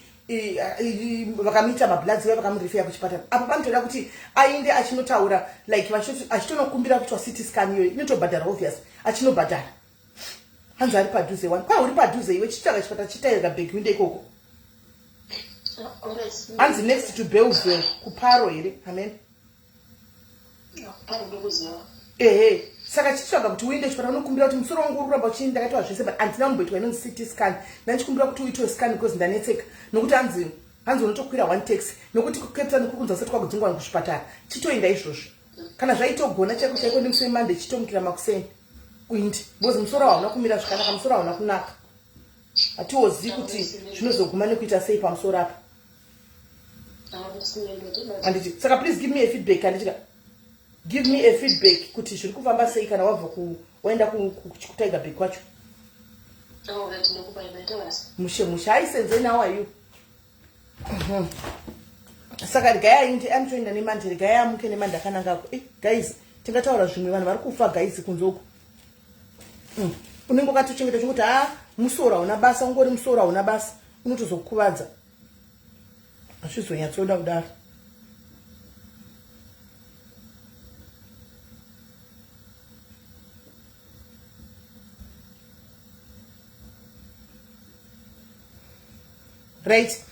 S1: vakamuita mabloods, vai vakamurifeya kuchipatara. Apa panotoda kuti ainde achinotaura, like achitonokumbira kuitwa CT scan. Iyoyo inotobhadhara, obvious, achinobhadhara. Hanzi ari padhuze one kwa uri padhuze iwe, chitsvaga chipatara chiTygerberg, uinde ikoko. Hanzi next to Bellville, kuParo here? Amen. Ehe, saka chitsvaga kuti uinde chipatara, unokumbira kuti musoro wangu uri kuramba uchii, ndakaitwa zvese but handina kumboitwa inonzi CT scan, ndandichikumbira kuti uitwe scan because ndanetseka. Nokuti hanzi unotokwira one taxi, nokuti kuCape Town kuri kunzi usati kwakudzingwa kuchipatara. Chitoenda izvozvo kana zvaitogona chaiko chaiko, nemusi weMonday chitomukira makuseni uindi, because musoro hauna kumira zvakanaka, musoro hauna kunaka. Hatiwozivi kuti zvinozoguma nekuita sei pamusoro apa, handiti? Saka please give me a feedback, handitika? Give me a feedback kuti zviri kufamba sei kana wabva waenda kuTygerberg kwacho. Mushe mushe. Hi Senzeni, how are you? Saka regai ainde, anotoenda neMonday, regai amuke neMonday akanangako. Guys, tingataura zvimwe, vanhu vari kufa guys kunze uku. Unenge wakatochengeta chingoti ha, musoro hauna basa, ungori musoro hauna basa, unotozokuvadza, hazvizonyatsoda kudaro. Right,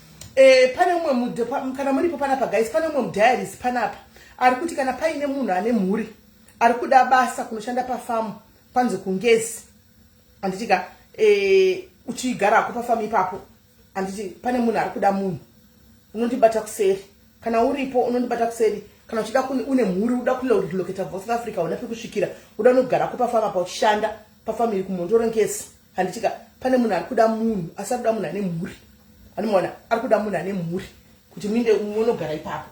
S1: pane umwe, kana muripo panapa guys, pane umwe mudiaries panapa ari kuti kana paine munhu ane mhuri ari kuda basa kunoshanda pafamu, kwanzi kuNgezi, handitika? Uchigarako pafamu ipapo, handiti? Pane munhu ari kuda munhu, unondibata kuseri. Kana uripo unondibata kuseri. Kana uchida, une mhuri, uda kurelocata kubva South Africa, una pekusvikira, uda unogarako pafamu apa uchishanda pafamily kuMhondoro Ngezi, handitika? Pane munhu ari kuda munhu, asi ari kuda munhu ane mhuri. Anomaona ari kuda munhu ane mhuri kuti muinde munogara ipapo.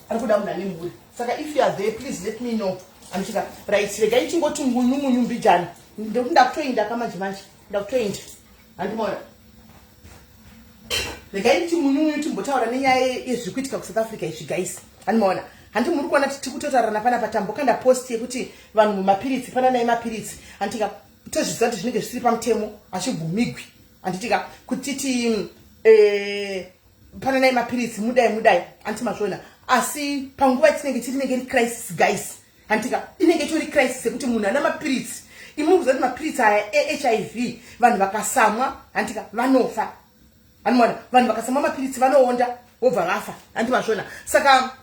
S1: Ari kuda munhu ane mhuri. Saka if you are there, please let me know, handitika? Right, regai chingoti munyu munyu mbijani, ndekuti ndakutoinda kamanje manje, ndakutoinda, handimaona? Regai nditi munyu munyu, timbotaura nenyaya yezviri kuitika kuSouth Africa izvi guys, handimaona? Handi muri kuona tiri kutotaurana panapa? Tambokanda post yekuti vanhu mumapiritsi, pananai mapiritsi, handitika? Tozviziva kuti zvinenge zvisiri pamutemo, hazvibvumigwi, handitika? Kuti titi pananai mapiritsi, mudai mudai, handiti mazviona? Asi panguva yatinenge tiri, inenge iri crisis guys, handitika? Inenge itori crisis yekuti munhu ana mapiritsi, imuri kuziva kuti mapiritsi aya eHIV, vanhu vakasamwa, handitika, vanofa. Anoona vanhu vakasamwa mapiritsi vanoonda, vobva vafa, handi mazviona? Saka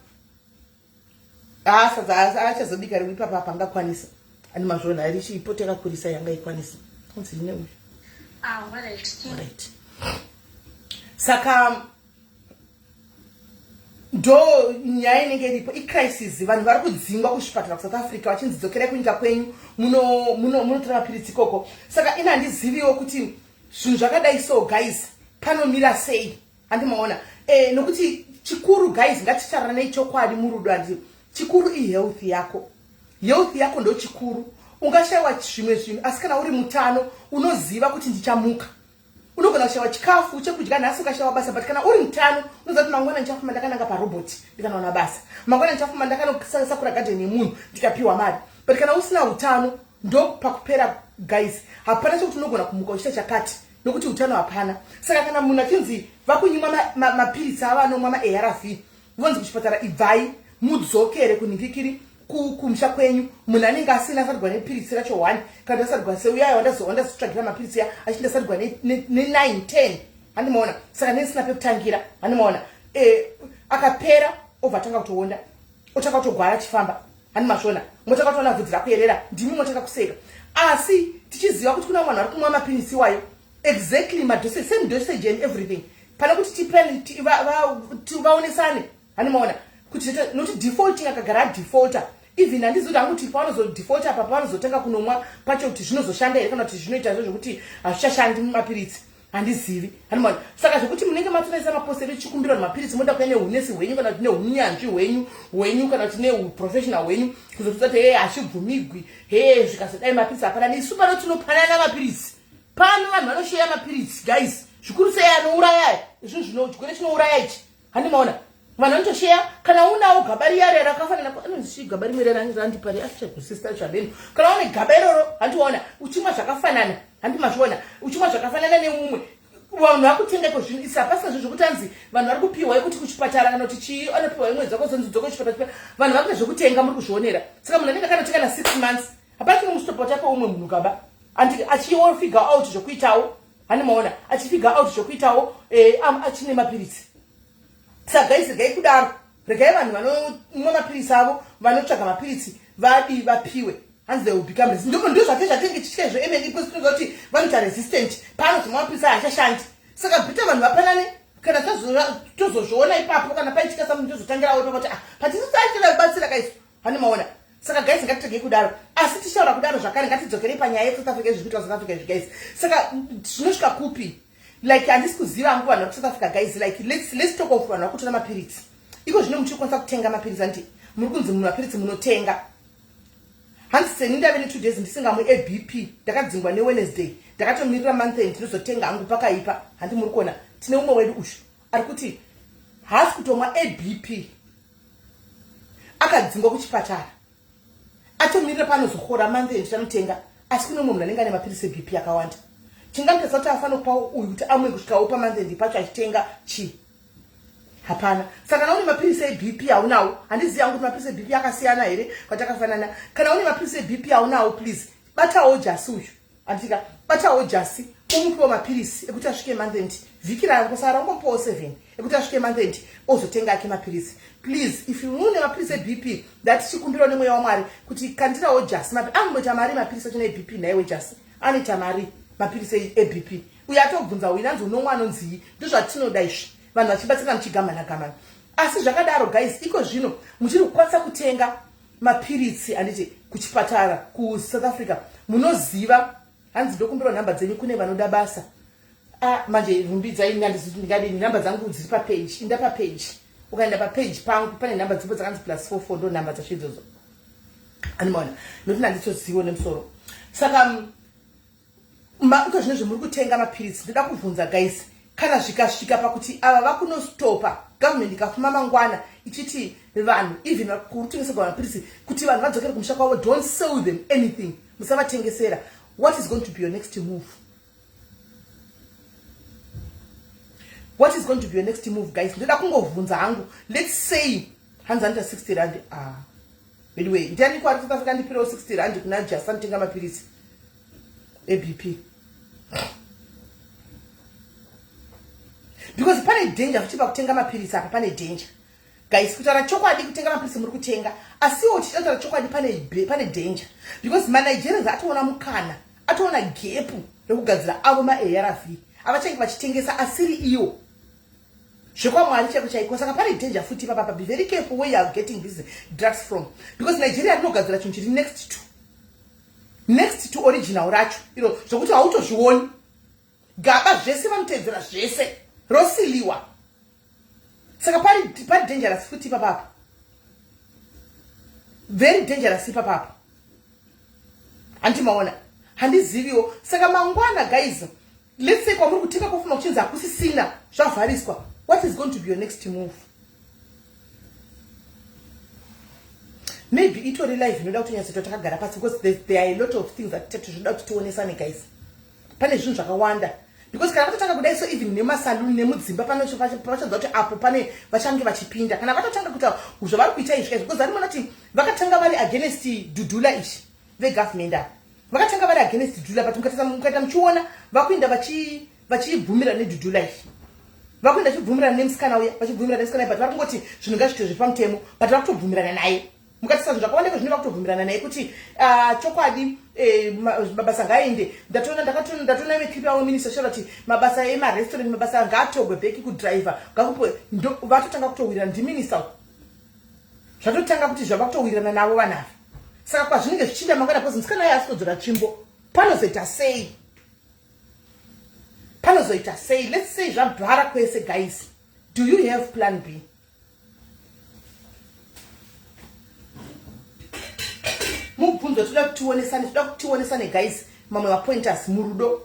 S1: sadza achazobika rimwe ipapa apa angakwanisa, handi mazviona? Richipo yakakurisa yanga ikwanisa kunzi rine uyu. Right, saka ndo nyaya inenge iripo, icrisis. Vanhu vari kudzingwa kuzvipatara kuSouth Africa vachinzi dzokerai kunyika kwenyu, munotora mapiritsi ikoko. Saka ina handiziviwo kuti zvinhu zvakadai so guys panomira sei, handimaona? Nokuti Chikuru guys, ngatitauranei chokwadi murudo, handiti? Chikuru ihealth yako. Health yako ndo chikuru. Ungashayiwa zvimwe zvinhu, asi kana uri mutano unoziva kuti ndichamuka. Unogona kushayiwa chikafu chekudya nhasi, ukashayiwa basa, but kana uri mutano unoziva kuti mangwana ndichafamba ndakananga parobot ndikanowana basa, mangwana ndichafamba ndakanosakura gadheni yemunhu ndikapiwa mari. But kana usina utano, ndo pakupera guys. Hapana chekuti unogona kumuka uchiita chakati nokuti utano hapana. Saka kana munhu achinzi vakunyimwa mapiritsi avo anomwa maARV, vonzi kuchipatara ibvai mudzokere kunhingikiri kumusha kwenyu, munhu anenge asina asarigwa nepiritsi racho 1 kana kuti asarigwa seuyaya wandazotsvagira mapiritsi ya achiti ndasarigwa ne9 10, handimaona? Saka ndisina pekutangira, handimaona? Akapera, obva atanga kutoonda, otanga kutogwara achifamba, handi mazvona? Motanga kutoona vhudzi rakuyerera, ndimi motanga kuseka. Asi tichiziva kuti kuna vanhu vari kumwa mapiritsi iwayo exactly madosage, same dosage and everything, pane kuti vaonesane, handimaona? Kuti nokuti defaulting akagara adefaulta, even handizi kuti hangu kuti paanozodefaulta apa, paanozotanga kunomwa pacho, kuti zvinozoshanda here kana kuti zvinoita zvo zvokuti hazvichashandi mumapiritsi, handizivi, handimaona? Saka zvekuti munenge matonaisa mapost edu chikumbira mapiritsi, moda kuya neunesi hwenyu kana kuti neunyanzvi hwenyu kana kuti neuprofessional hwenyu kuzotudza kuti he, hazvibvumigwi, he, zvikazodai mapiritsi hapana. Isu pano tinopanana mapiritsi pano, vanhu vanosheya mapiritsi guys, zvikuru sei anouraya izvo zvino chirwere chinouraya ichi, handimaona? Vanhu vanotosheya. Kana unawo gaba riya rakafanana, anonzi chii gaba rimwe randipari asichagusista chabeno, kana une gaba iroro, handiona, uchimwa zvakafanana, handi mazviona? Uchimwa zvakafanana neumwe, vanhu vakutenga iko zvinhu. Isi hapasina zvo zvokuti anzi vanhu vari kupiwa yekuti kuchipatara kana kuti chii, anopiwa imwe dzako zonzi dzoko kuchipatara. Vanhu vakuita zvekutenga, muri kuzvionera. Saka munhu anenge akanotenga na 6 months, hapana chinomustopa chapo umwe munhu gaba achiwo figure out zvokuitawo, handimaona? Achifigure out zvokuitawo achine mapiritsi. Saka guys, regai kudaro, regai vanhu vanomwa mapiritsi avo, vanotsvaga mapiritsi vadi vapiwe. Hanzi they will become resistant. Ndo zvake zvatinenge tichitya izvo emene, because tinoziva kuti vanoita resistant, paanozomwa mapiritsi aya hachashandi. Saka better vanhu vapanane. Kana tozozviona ipapo, kana paitika something, tozotangirawo ipapo kuti ah, patisisachida kubatsira kaisu, handimaona? Saka guys, ngatiregei kudaro. Asi tichitaura kudaro zvakare, ngatidzokerei panyaya yeSouth Africa, izvi zvikuitwa South Africa izvi guys. Saka zvinosvika kupi? Like handisi kuziva hangu vanhu vekuSouth Africa guys. Like let's talk of vanhu vakutora mapiritsi iko zvino. Muchikwanisa kutenga mapiritsi, handiti? Muri kunzi munhu mapiritsi munotenga. Hanzi seni ndave ne2 days ndisingamwi eBP, ndakadzingwa neWednesday, ndakatomirira month end, ndinozotenga hangu. Pakaipa, handi muri kuona? Tine umwe wedu ushu ari kuti haasi kutomwa eBP, akadzingwa kuchipatara, atomirira paanozohora month end tanotenga. Asi kune umwe munhu anenge ane mapiritsi eBP akawanda, chingamutadza kuti afanira kupa uyu kuti amwe kusvikawo pamonth end pacho achitenga chii? Hapana. Saka kana une mapiritsi eBP haunawo, handizivi hangu kuti mapiritsi eBP akasiyana here kwatakafanana. Kana une mapiritsi eBP haunawo, please batawo Jasi uyu, andika batawo Jasi, umupiwo mapiritsi ekuti asvike month end. Vhiki rangosara ungomupawo 7 ekuti asvike month end, ozotenga ake mapiritsi. Please, if you une mapiritsi eBP, ndatichikumbirawo nemweya waMwari kuti kandirawo Jasi. Anomboita mari mapiritsi achona eBP nhaiwe Jasi? Anoita mari mapiritsi eBP? Uyo atobvunza uyu, nanzi unomwa anonzii? Ndozvatinoda izvi, vanhu vachibatsirana muchigamana gamana. Asi zvakadaro guys, iko zvino muchiri kukwanisa kutenga mapiritsi, handiti, kuchipatara kuSouth Africa? Munoziva, hanzi ndokumbirwa nhamba dzenyu, kune vanoda basa. Ah, manje rumbidzai, ndingadini? Nhamba dzangu dziri papage, inda papage. Ukaenda papage pangu pane nhamba dzipo dzakanzi +44, ndo nhamba dzacho idzodzo, animaona? Nokuti nanditozivo nemusoro. Saka iko zvino zvemuri kutenga mapiritsi, ndoda kubvunza guys, kana zvikasvika pakuti ava vakunostopa, government ikafuma mangwana ichiti vanhu even kutengeserwa mapiritsi, kuti vanhu vadzokere kumusha kwavo, don't sell them anything, musavatengesera, what is going to be your next move? What is going to be your next move, guys? Ndoda kungovhunza hangu. Let's say hanzi anoita 60 rand. Ah, anyway, ndiani kwari South Africa ndipirawo 60 rand kuna Jasa nditenga mapiritsi eBP? Because pane danger futi pakutenga mapiritsi apa, pane danger guys. Kutaura chokwadi, kutenga mapiritsi muri kutenga, asiwo tichitaura chokwadi, pane danger because maNigerians atoona mukana, atoona gap rekugadzira avo maARV avachange vachitengesa asiri iwo zvekwamwari chaiko chaiko. Saka pane danger futi ipapapa. Be very careful where you are getting these drugs from, because Nigeria rinogadzira chinhu chiri next to original racho iro, zvokuti hautozvioni gaba zvese, vanotedzera zvese, rosiliwa. Saka pari pari dangerous futi ipapapo, very dangerous ipapapo. Hanti maona, handiziviwo. Saka mangwana guys, let's say kwamuri kutenga kofuma kuchinzi hakusisina, zvavhariswa, what is going to be your next move? Maybe itori live inoda kuti nyatsoita takagara pasi, because there are a lot of things that tinoda kuti tionesane guys. Pane zvinhu zvakawanda, because kana vatotanga kudai so, even nemasaluni nemudzimba pavachanzwa kuti apo pane vachange vachipinda, kana vatotanga kuita zvavari kuita izvi kaizvi, because varimoona kuti vakatanga vari against Dudula ichi, vegovernment ava vakatanga vari against Dudula, but mukaita muchiona vakuenda vachibvumira neDudula ichi, vakuenda vachibvumirana nemusikana uya, vachibvumirana nemusikana, but vari kungoti zvinhu ngazviite zviri pamutemo, but vari kutobvumirana naye. Mukatisa zvinhu zvakawanda iko zvino, vakutobvumirana naye kuti, ah, chokwadi, mabasa ngaaende. Ndatoona, ndatoona imwe clip yavo minister shora kuti mabasa emarestaurant, mabasa ngaatogwe back kudriver, ngakupiwe. Vatotanga kutowirirana ndiminister, zvatotanga kuti zvava kutowirirana navo vanhu ava. Saka kwazvinenge zvichiinda mangwana, because musikana aye asitodzora tsvimbo, panozoita sei? Panozoita sei? Let's say zvabhara kwese guys, do you have plan B? Mubvunzo toda kuti tionesane, toda kuti tionesane guys, mamwe mapointers murudo.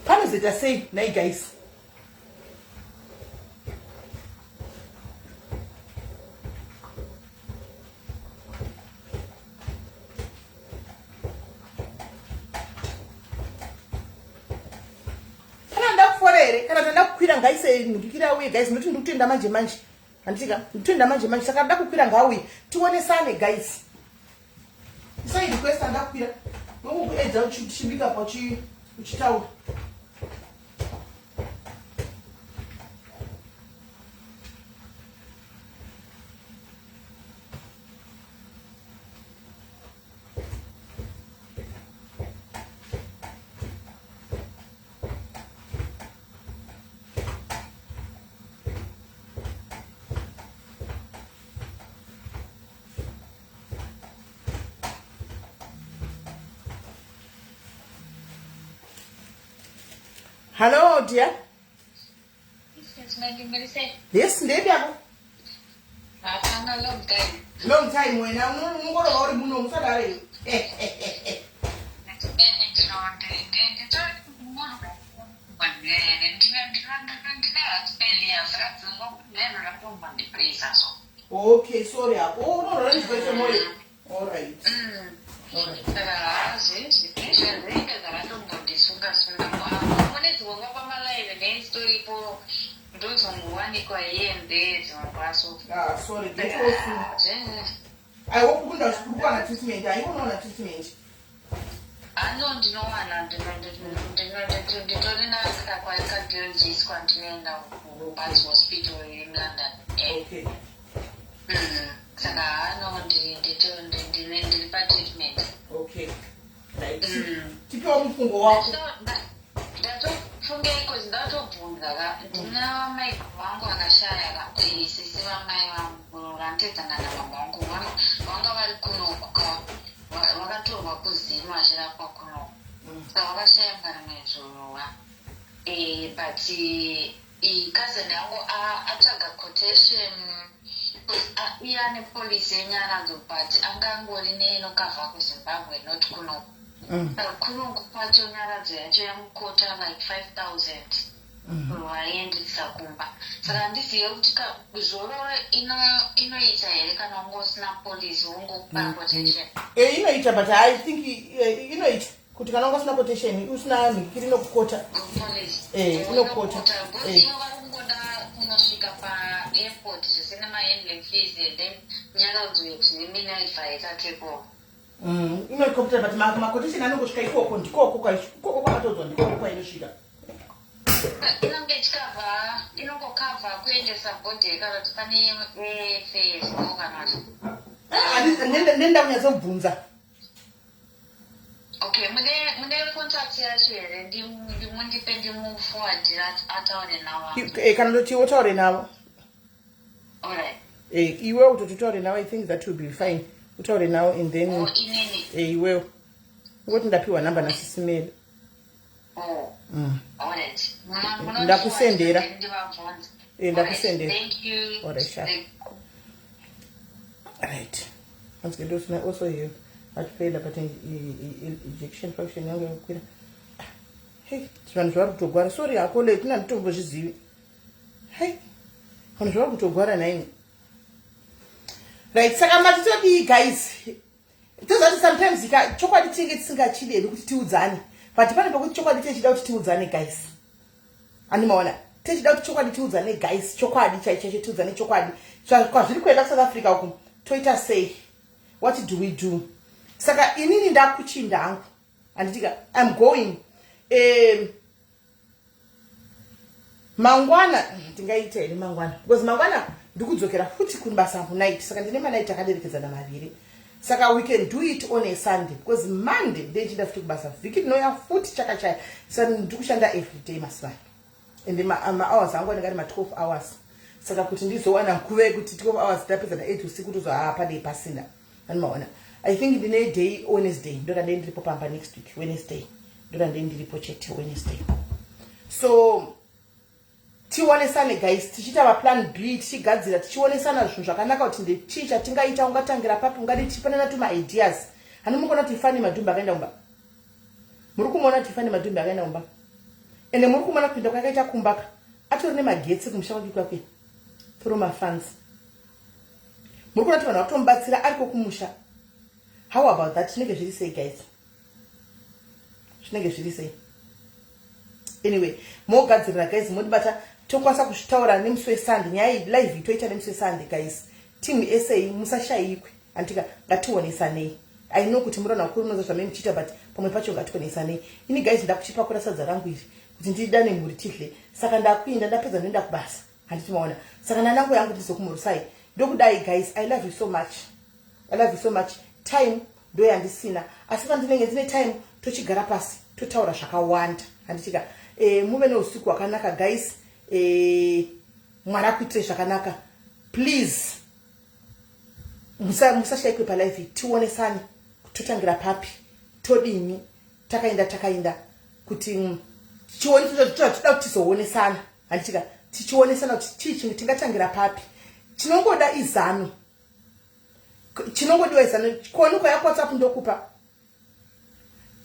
S1: Panozoita sei nai guys? Kana nda kufora here, kana tanda kukwira, ngaise nhukikira auye guys. Ndoti ndikutoenda manje manje, handitika? Ndikutoenda manje manje, saka nda kukwira, ngauye tionesane guys. Isai request, andakwira nokukuedza uchibika pa uchitaura. Hello dear. Yes, ndepi yako?
S2: Hapana, long time.
S1: Long time wena, unongorova uri muno, musadare. Okay, sorry hako. Oh, unorwara nechirwere chemwoyo. All right.
S2: Saka zvezvinenge zvakatombondisunga sunga mune dzimwe nguva pamalive neistoripo, ndozongowanikwa here and there dzimwe nguva so.
S1: Ah, sorry. Get well soon. I hope kunda uri kuwana treatment. Aiwa, unowana treatment.
S2: Ano ndinowana, nditori nacardiologist kwandinoenda kuBarts Hospital iri muLondon.
S1: Okay.
S2: Saka hano ndiri patreatment.
S1: Okay. Right. Tipewo mufungo wako.
S2: Ndatofunga ikozi, ndatobvunza ka, ndina mai vangu akashaya ka, sisi vamai vangu vanotedzana namama vangu, vanga vari kunoku ka, vakatorwa kuZim vachirapwa kunoku, saka vakashaya marimwe zuva, but cousin yangu atsvaga quotation. Iye ane policy yeNyaradzo, but angangori neinokavha kuZimbabwe, not kunoku. Saka kunoku kwacho Nyaradzo yacho yamukota like 5000 vaiendesa kumba. Saka handizive kuti Zororo inoita here kana unge usina policy, wongokupa quotation?
S1: Inoita, but I think inoita kuti kana unga usina quotation, usina mhikiri, inokukota.
S2: Policy.
S1: Inokota.
S2: Ivo vari kungoda kunosvika paairport zvisina mahandling fees and then Nyaradzo yekuminerva yakatekwa.
S1: Inokota, but maquotation anongosvika ikoko, ndikoko ikoko kwakatodzwa, ndikoko kwainosvika.
S2: Inonge ichikavha, inongokavha kuendesa body, kana kuti pane airfares o kana kuti?
S1: Nenda kunyatsobvunza.
S2: Okay, mune contact yacho here? Ndimundipe, ndimuforwardira ataure navo.
S1: Kana ndoti utaure navo.
S2: Alright.
S1: Eh, iwewe kutoti utaure nawo, I think that will be fine, utaure nawo and then
S2: Oh, inini?
S1: Eh, iwewe ungoti ndapiwa namba nasisimele.
S2: Oh. Alright.
S1: Ndakusendera.
S2: Ndivabvunze.
S1: Eh, ndakusendera.
S2: Thank you.
S1: Alright, sharp. Right, once again, also have heart failure, but ejection fraction yangu yakukwira. Hey, vanhu zvavari kutogwara. Sorry hako, letina nditombozvizivi. Hey, vanhu zvavari kutogwara naini. Right, saka matitodii, guys? Toziva kuti sometimes ika chokwadi tinenge tisingachidi hedu kuti tiudzane, but pane pekuti chokwadi techida kuti tiudzane, guys. Andimaona techida kuti chokwadi tiudzane, guys, chokwadi chaicho chaicho, tiudzane chokwadi. Kwazviri kuenda kuSouth Africa uku, toita sei? What do we do? Saka inini ndakuchinda hangu, handitika? I'm going mangwana. Ndingaita here mangwana? Because mangwana ndikudzokera futi kubasa kunight, saka ndine manight akaderekedzana maviri. Saka we can do it on a Sunday, because Monday ndechinda futi kubasa. Vhiki rinouya futi chakachaya, saka ndikushanda every day masimani, and mahours angu anenge ari ma12 hours. Saka kuti ndizowana nguva yekuti 12 hours ndapedza na8 usiku, tozo padei pasina. Andimaona, I think ndine day, Wednesday, ndoda ndee ndiripo pamba next week Wednesday, ndoda ndee ndiripo chete Wednesday. So tionesane, guys, tichiita maplan B, tichigadzira, tichionesana zvinhu zvakanaka kuti ndechii chatingaita, ungatangira papi, ungadi tichipanana tumaideas. Hani mukuona kuti Fani Madhumbi akaenda kumba? Muri kumuona kuti Fani Madhumbi akaenda kumba? Ende muri kumuona kupinda kwakaita kumbaka, atori nemagetsi kumusha kwake kwake through mafunds. Muri kuona kuti vanhu vakutomubatsira ariko kumusha. How about that? Zvinenge zviri sei, guys? Zvinenge zviri sei? Anyway, mogadzirira, guys, modibata, tokwanisa kuzvitaura nemusi weSunday. Nyaya iyi live toita nemusi weSunday, guys. Team SA, musashayikwe, andika? Ngationesanei. I know kuti muri vanhu vakuru, munoziva zvamai muchiita, but pamwe pacho ngationesanei. Ini, guys, ndakuchipakura sadza rangu iri kuti ndidane mhuri tidle. Saka ndakuinda, ndapedza ndoenda kubasa, handiti maona? Saka nanango yangu ndizokumhurusai. Ndokudai, guys. I love you so much, I love you so much. Time ndo yandisina, asi pandinenge ndine time tochigara pasi totaura zvakawanda, handitika? Muve neusiku hwakanaka, guys. Mwari akuitire zvakanaka. Please musashayikwe palive, tionesane totangira papi, todini, takaenda takaenda kuti toda kuti tizoonesana, handitika? Tichionesana kuti chii tingatangira papi. Chinongoda izano, chinongodiwa izano. Koni kwaya kuWhatsApp ndokupa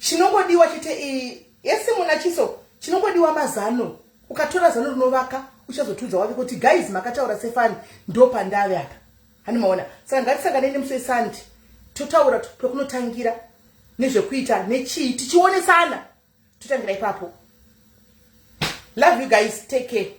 S1: chinongodiwa chete yese muna chiso. Chinongodiwa mazano. Ukatora zano rinovaka, uchazotudza wake kuti, "Guys, makataura sefani, ndo pandave apa." Handimaona? Saka ngatisanganei nemusi weSunday, totaura pekunotangira nezvekuita nechii, tichionesana, totangira ipapo. Love you guys, take care.